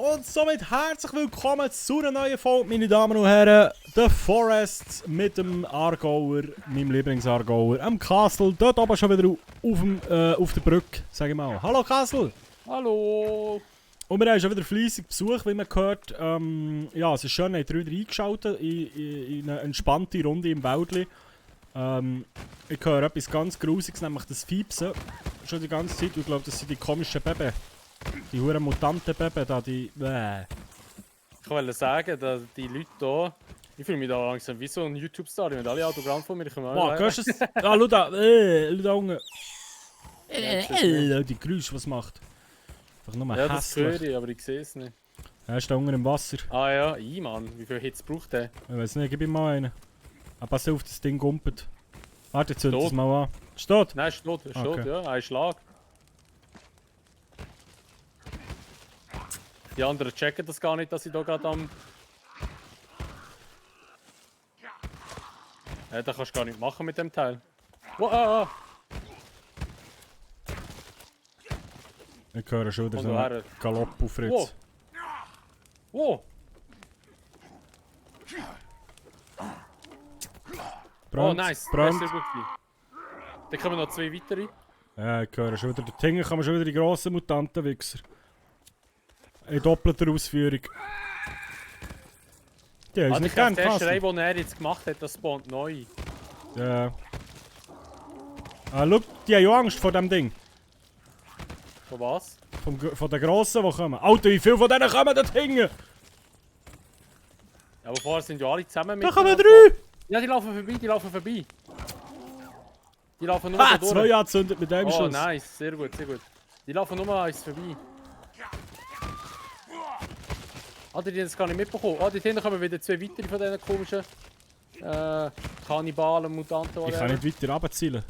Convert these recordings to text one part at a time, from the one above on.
Und somit herzlich willkommen zu einer neuen Folge, meine Damen und Herren. The Forest mit dem Aargauer, meinem Lieblings-Aargauer, am Castle. Dort oben schon wieder auf der Brücke, sage ich mal. Hallo Castle! Hallo! Und wir haben schon wieder fleissig Besuch, wie man hört. Ja, es ist schön, ihr habt wieder eingeschaltet in eine entspannte Runde im Wäldli. Ich höre etwas ganz Grusiges, nämlich das Fiepsen. Schon die ganze Zeit. Ich glaube, das sind die komischen Beben. Die huren Mutanten-Beben da, die... Ich wollte sagen, dass die Leute hier... Ich fühle mich da langsam wie so ein YouTube-Star. Die haben alle Autogramm von mir. Ich Boah, hörst du es? Ah, schau da! Schau da unten! Die Geräusche, was macht? Einfach nur ja, das hässlich. höre ich, aber ich sehe es nicht. Er ist da unten im Wasser. Ah ja, Mann. Wie viel Hitze braucht der? Ich weiß nicht, gib ihm mal einen. Aber pass auf, das Ding gumpet. Warte, zünd es Tot? mal an. Steht? Nein, ist tot. Ist Okay. tot, ja. Ein Schlag. Die anderen checken das gar nicht, dass ich da gerade am... Ja, das kannst du gar nicht machen mit dem Teil. Wow! Ich höre schon wieder Und so einen woher? Galopp auf Fritz. Wow! Wow! Brand, Oh, nice. Brand. Das ist sehr gut. Dann kommen noch zwei weitere. Ja, ich höre schon wieder. Dort hinten kann man schon wieder die grossen Mutantenwichser. In doppelter Ausführung. Die haben es nicht gern Der Schrei, gelassen. den er jetzt gemacht hat, das spawnt neu. Ja. Ah, schau, die haben ja Angst vor dem Ding. Von was? Von den Grossen, die kommen. Alter, wie viele von denen kommen dort hinten? Ja, aber vorher sind ja alle zusammen mit. Da kommen drei! Ja, die laufen vorbei, die laufen vorbei. Die laufen nur Ha, da durch. zwei angezündet mit dem Oh, Schuss. nice, sehr gut, sehr gut. Die laufen nur eins vorbei. Alter, die haben das gar nicht mitbekommen. Ah, dort hinten kommen wieder zwei weitere von diesen komischen Kannibalen, Mutanten, Ich kann nicht weiter runterzielen.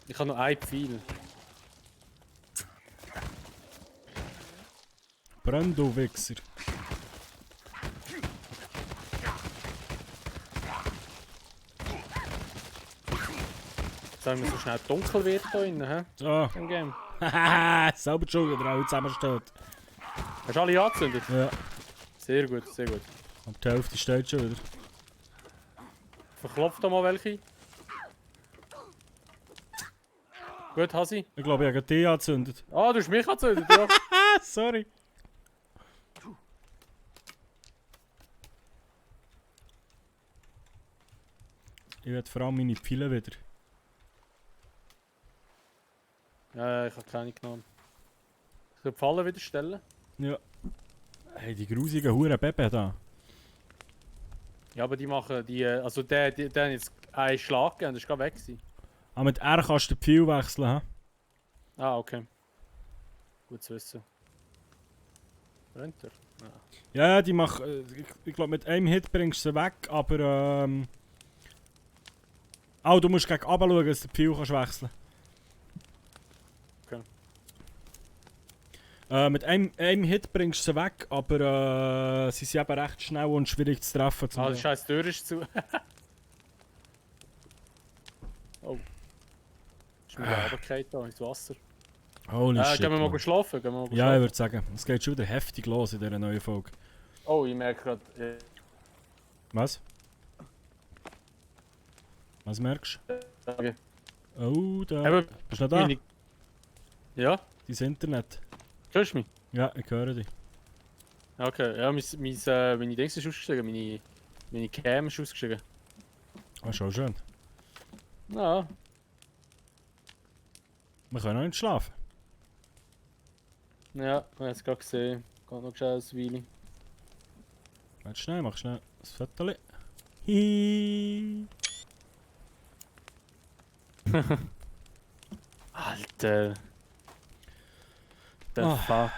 Ich habe nur ein Pfeil. Brenn, du Wichser. Jetzt haben wir so schnell dunkel wird hier drin, hä? So. Im Game. Haha, selber die Schuld, der alle zusammensteht. Hast du alle angezündet? Ja, Sehr gut, sehr gut. aber die Hälfte steht schon wieder. Verklopft da mal welche. Gut, Hasi. Ich glaube, ich habe die angezündet. Ah, du hast mich angezündet, ja. Ah, sorry. Ich will vor allem meine Pfeile wieder. Ja, ich habe keine genommen. Ich kann die Falle wieder stellen. Ja. Hey, die grusigen Huren Bebe da. Ja, aber die machen die. Also der hat jetzt einen Schlag gegeben, das war gerade weg. Gewesen. Ah, mit R kannst du den Pfeil wechseln, hä? Ah, okay. Gut zu wissen. Brennt er? Ja. Ja, die machen. Ich glaube, mit einem Hit bringst du sie weg, aber. Oh, du musst gegen runter schauen, dass du den Pfeil kannst wechseln. Okay. Mit einem Hit bringst du sie weg, aber sie sind eben recht schnell und schwierig zu treffen. Ah, die scheiß Tür ist zu. Oh. Ist mir runtergefallen da ins Wasser. Holy shit. Gehen wir mal Mann. schlafen? Gehen wir mal Ja, ich schlafen? würde sagen, es geht schon wieder heftig los in dieser neuen Folge. Oh, ich merke gerade. Was? Was merkst Okay. du? Oh, da. Aber Bist du noch da? Ja? Dein Internet? Hörst du mich? Ja, ich höre dich. Okay, ja, meine Dings ist ausgestiegen, meine Cam ist ausgestiegen. Ah, schon schön. Ja, Wir können noch nicht schlafen. ja, ich habe es gerade gesehen. Geht noch schnell ein Weile. Warte schnell, mach schnell das Foto. Hihi. Alter. The Ah. fuck.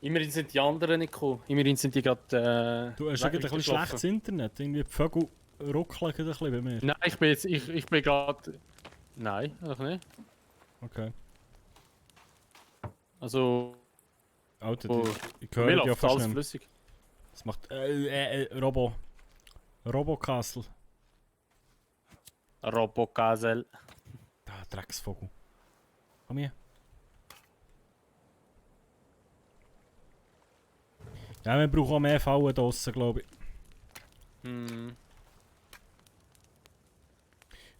Immerhin sind die anderen nicht gekommen. Immerhin sind die gerade. Du hast ein bisschen schlechtes Internet. Irgendwie die Vögel ruckeln ein bisschen bei mir. Nein, ich bin jetzt. Ich bin gerade. Nein, noch nicht. Okay. Also. Alter, Oh, ich mir höre dich ja läuft fast alles nicht. flüssig. Das macht Robocastle. Robocasel. Da, Drecksvogel. Komm hier. Ja, wir brauchen auch mehr Fallen draussen, glaube ich. Hm.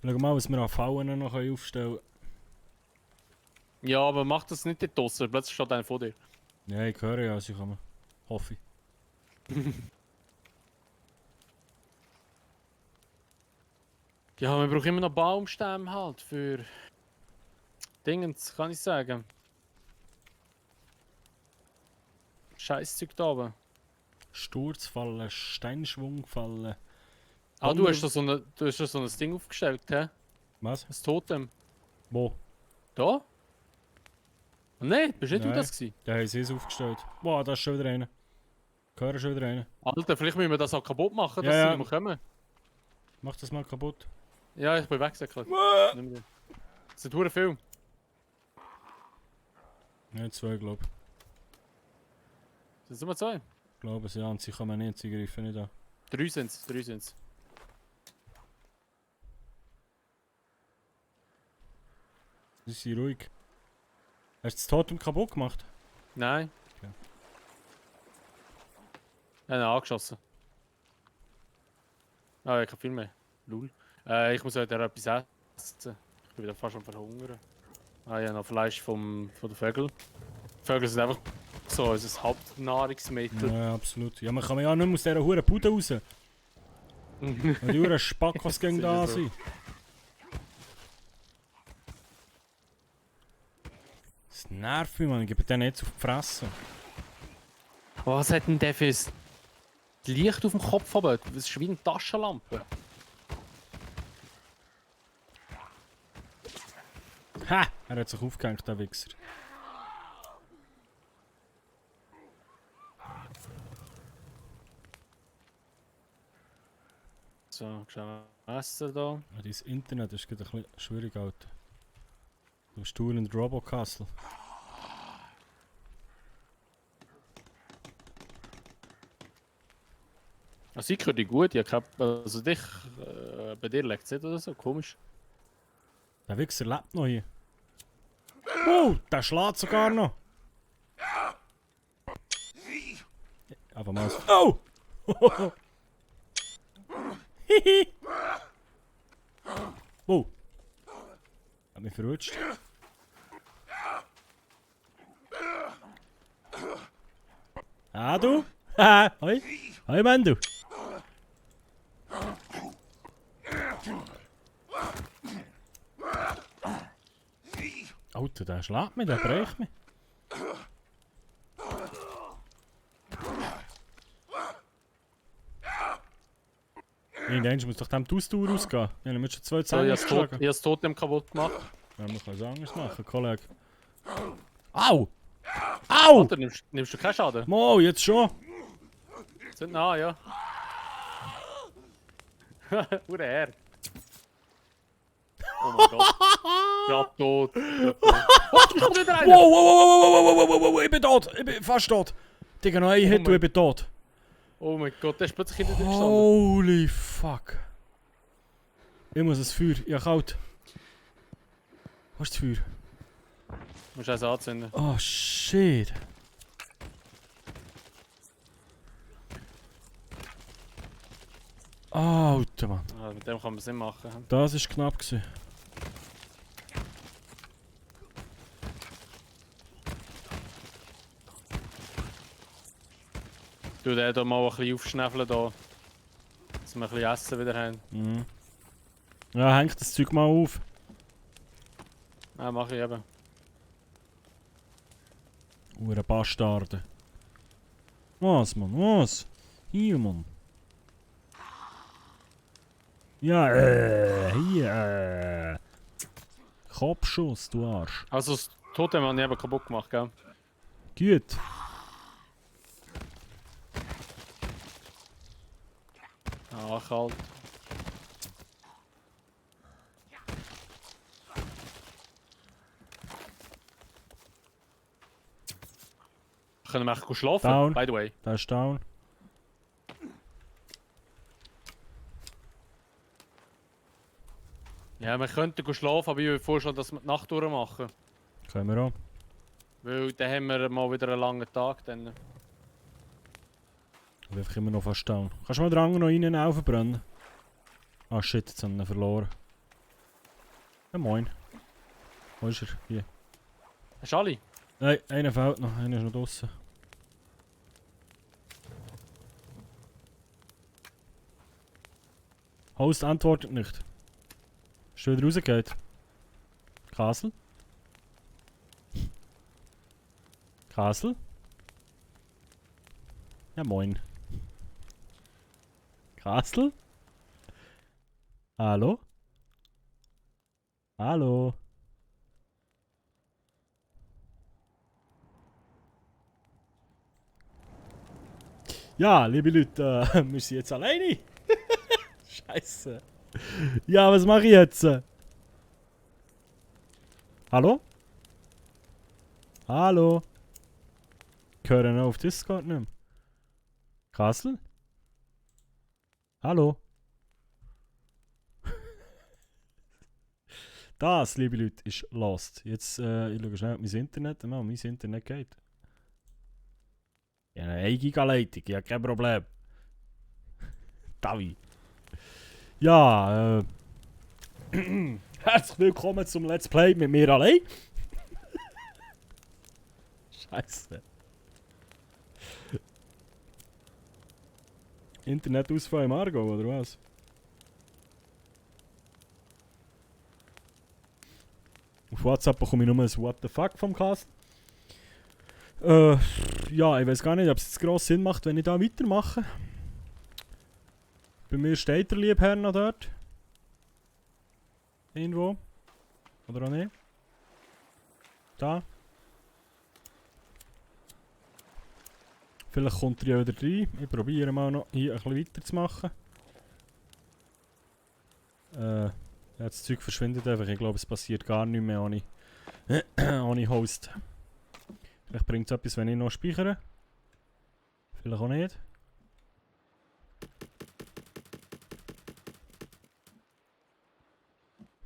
Schau mal, was wir an Fallen noch aufstellen können. Ja, aber mach das nicht dort draussen, plötzlich steht einer vor dir. Ja, ich höre ja, sie kommen. Hoffe ich. Ja, wir brauchen immer noch Baumstämme halt für Dingens, kann ich sagen. Scheißzeug da oben. Sturzfallen, Steinschwungfallen. Ah, du hast da so ein Ding aufgestellt, hä? Was? Ein Totem. Wo? Da? Nein, bist nicht du Nein. das gewesen? Da haben sie es aufgestellt. Wow, da ist schon wieder einer. Ich höre schon wieder einen. Alter, vielleicht müssen wir das auch kaputt machen, dass Ja, ja. sie nicht mehr kommen. Mach das mal kaputt. Ja, ich bin weggesäckelt. Es sind hure viel. Ja, 2, glaube ich. Sind es nur 2? Ich glaube es, ja. Und sie kommen nicht, sie greifen nicht an. 3 sind es, 3 sind es. Sie sind ruhig. Hast du das Totem kaputt gemacht? Nein. Okay. Er hat ihn angeschossen. Ah, ich hab viel mehr. Lul. Ich muss heute etwas essen. Ich bin wieder fast am Verhungern. Ah ja, noch Fleisch von den Vögeln. Die Vögel sind einfach so unser Hauptnahrungsmittel. Ja, absolut. Ja, man kann ja nicht mehr aus dieser huren Bude raus. Und die huren Spackos gegen da so. sind. Das nervt mich, man. Ich gebe denen jetzt auf die Fresse. Was hat denn der für ein Licht auf dem Kopf? Aber das ist wie eine Taschenlampe. Ha! Er hat sich aufgehängt, der Wichser. So, schauen wir essen da. Ja, dein Internet ist gerade ein bisschen schwierig, Alter. Du bist in der Robocastle. Also ich höre dich gut, ich hab, also dich, bei dir liegt es nicht oder so, komisch. Der Wichser lebt noch hier. Oh, der schlägt sogar noch. Aber mal so. Oh! Hihi! Oh! Hat mich verrutscht. Ah, du? Haha! Hoi! Hoi, Mann, du! Alter, der schlägt mich, der bricht mich. Irgendwann muss doch dem die Ausdauer ausgehen. Ja, dann müsstest du 2 So, ich Zähne habe geschlagen. das Totem kaputt gemacht. Ja, man kann es anders machen, Kollege. Au! Au! Alter, nimmst du keinen Schaden? Mo, jetzt schon! Sind nah, ja. Hure her. Oh mein Gott. Grad tot. Oh, da kommt wieder einer! Wow, wow, wow, wow, wow, wow, wow, wow, wow, ich bin tot! Ich bin fast tot! Digga, noch ein Hit und ich bin tot! Oh mein Gott, der ist plötzlich hinter dir gestanden. Holy fuck! Ich muss das Feuer, ja kalt. Wo ist das Feuer? Du musst eins anzünden. Oh shit! Alter Mann, Ah, mit dem kann man es nicht machen. das war knapp gewesen. Du den da mal ein bisschen aufschnäfeln, da, dass wir ein bisschen Essen wieder haben. Mhm. Ja, hängt das Zeug mal auf. Ja, mach ich eben. Ure Bastarde. Was, Mann, was? Hier, Mann. Ja, hier, Kopfschuss, du Arsch. Also das Totem habe ich eben kaputt gemacht, gell? Gut. Ah, kalt. Können wir echt schlafen? Down. By the way. Der ist down. Ja, wir könnten schlafen, aber ich würde vorschlagen, dass wir die Nacht durchmachen. Können wir auch. Weil dann haben wir mal wieder einen langen Tag. Dann. Ich bin einfach immer noch fast down. Kannst du mal den anderen noch rein aufbrennen? Ah shit, jetzt haben wir ihn verloren. Ja moin. Wo ist er? Hier. Hast du alle? Nein, einer fehlt noch. Einer ist noch draussen. Host antwortet nicht. Ist er wieder rausgegangen? Castle? Castle? Ja moin. Castle? Hallo? Hallo? Ja, liebe Leute, wir sind jetzt alleine. Scheiße. Ja, was mache ich jetzt? Hallo? Hallo? Ich höre noch auf Discord nicht mehr. Castle? Hallo? Das, liebe Leute, ist Lost. Jetzt, ich schaue schnell auf mein Internet. Mein Internet geht. Ja, eine 1 Giga-Leitung, ja, kein Problem. Davi. Ja, herzlich willkommen zum Let's Play mit mir allein. Scheiße. Internetausfall im Argo, oder was? Auf WhatsApp bekomme ich nur ein What the fuck vom Cast. Ja, ich weiß gar nicht, ob es jetzt gross Sinn macht, wenn ich da weitermache. Bei mir steht der Liebherr noch dort. Irgendwo. Oder auch nicht. Da. Vielleicht kommt er ja wieder rein. Ich probiere mal noch hier ein bisschen weiterzumachen. Ja, das Zeug verschwindet einfach. Ich glaube, es passiert gar nichts mehr ohne, ohne Host. Vielleicht bringt es etwas, wenn ich noch speichere. Vielleicht auch nicht.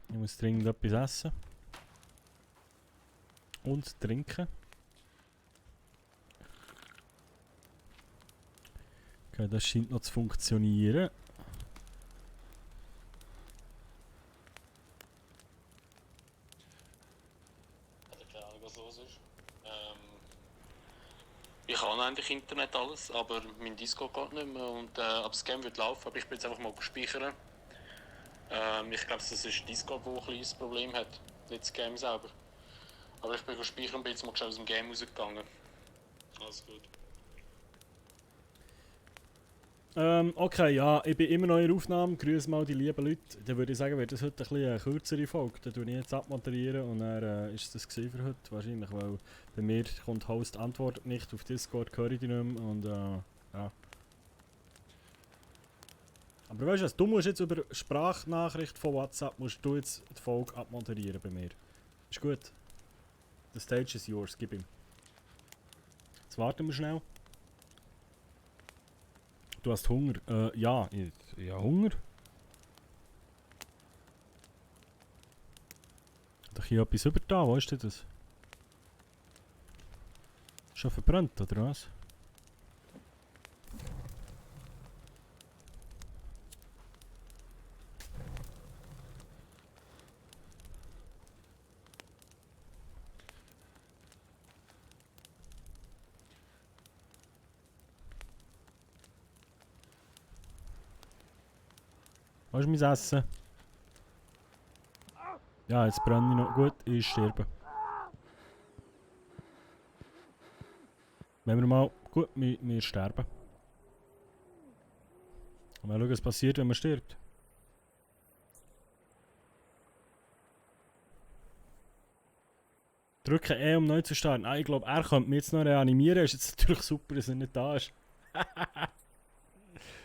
Ich muss dringend etwas essen. Und trinken. Okay, das scheint noch zu funktionieren. Keine Ahnung, was los ist. Ich habe eigentlich Internet alles, aber mein Discord geht nicht mehr und das Game wird laufen, aber ich bin jetzt einfach mal gespeichert. Ich glaube, das ist Discord, wo ein kleines Problem hat, nicht das Game selber. Aber ich bin gespeichert und bin jetzt mal schnell aus dem Game rausgegangen. Alles gut. Okay, ja, ich bin immer noch in der Aufnahme. Grüß mal die lieben Leute. Dann würde ich sagen, wird das heute ein bisschen eine kürzere Folge. Dann tue ich jetzt abmoderieren und dann ist das für heute wahrscheinlich, weil bei mir kommt Host antwortet nicht, auf Discord höre ich die nicht mehr und ja. Aber weißt du was, du musst jetzt über Sprachnachricht von WhatsApp musst du jetzt die Folge abmoderieren bei mir. Ist gut. The stage is yours, gib ihm. Jetzt warten wir schnell. Du hast Hunger? Ja, ich habe Hunger. Hat doch hier etwas übergetan, wo ist denn das? Schon verbrannt, oder was? Wo ist mein Essen? Ja, jetzt brenne ich noch. Gut, ich sterbe. Wenn wir mal... Gut, wir sterben. Mal schauen, was passiert, wenn man stirbt. Drücke E, um neu zu starten. Ah, ich glaube, er könnte mich jetzt noch reanimieren. Ist jetzt natürlich super, dass er nicht da ist.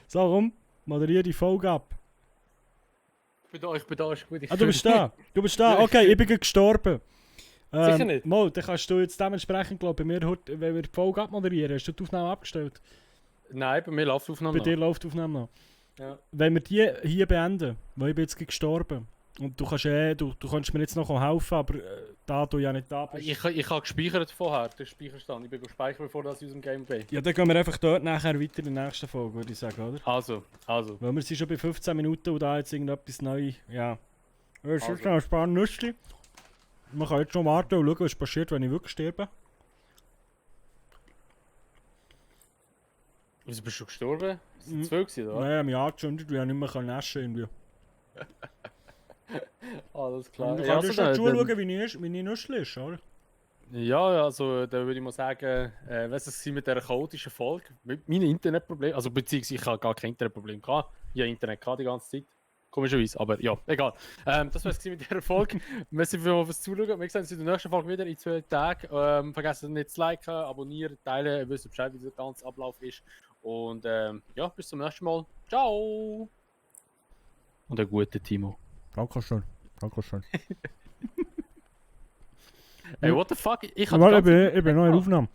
So, komm, moderiere die Folge ab. Ich bin da, ist gut. Ah, du bist da. Du bist da. Okay, ich bin gestorben. Sicher nicht? Mal, dann kannst du jetzt dementsprechend, glaube ich, bei mir, wenn wir die Folge abmoderieren, hast du die Aufnahme abgestellt? Nein, bei mir läuft die Aufnahme Bei dir läuft die Aufnahme noch. Ja. Wenn wir die hier beenden, weil ich bin jetzt gestorben, Und du kannst du kannst mir jetzt noch helfen, aber da du ja nicht da bist. Ich habe gespeichert vorher, den Speicherstand. Ich bin gespeichert, bevor das in unserem Game bin. Ja, dann gehen wir einfach dort nachher weiter in der nächsten Folge, würde ich sagen, oder? Also. Weil wir sind schon bei 15 Minuten und da jetzt irgendetwas neu. Ja. Es ist Also. noch ein paar Nüsse. Man kann jetzt schon warten und schauen, was passiert, wenn ich wirklich sterbe. Wieso bist du gestorben? Ist das 2 gewesen, oder? Nein, ich habe mich angezündet, weil ich nicht mehr naschen kann. Irgendwie. Alles klar. Du Ja, kannst also schon zuschauen, dann- wie ich Nüsse ist, oder? Ja, also da würde ich mal sagen, was es mit dieser chaotischen Folge, mit meinem Internetproblem, also beziehungsweise ich habe gar kein Internetproblem gehabt, ich habe Internet gehabt die ganze Zeit, komischerweise, aber ja, egal. Das war es mit dieser Folge. Merci fürs Zuschauen. Wir sehen uns in der nächsten Folge wieder in 2 Tagen. Vergessen nicht zu liken, abonnieren, teilen, ihr wisst Bescheid, wie der ganze Ablauf ist. Und ja, bis zum nächsten Mal. Ciao! Und einen guten Timo. Dankeschön. Dankeschön. Hey, what the fuck? Ich Warte, ich bin noch in der Aufnahme.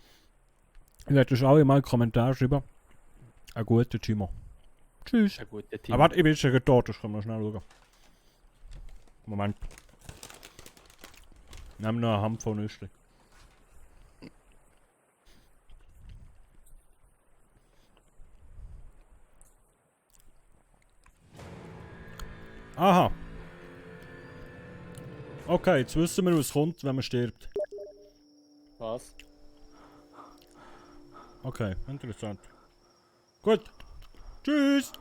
Ich werde das alle mal in den Kommentaren schreiben. Ein guter Timo. Tschüss. Ein guter Timo. Aber warte, ich bin jetzt schon tot, das können wir schnell schauen. Moment. Nehmen noch eine Handvoll Nüsse. Aha. Okay, jetzt wissen wir, was kommt, wenn man stirbt. Was? Okay, interessant. Gut. Tschüss.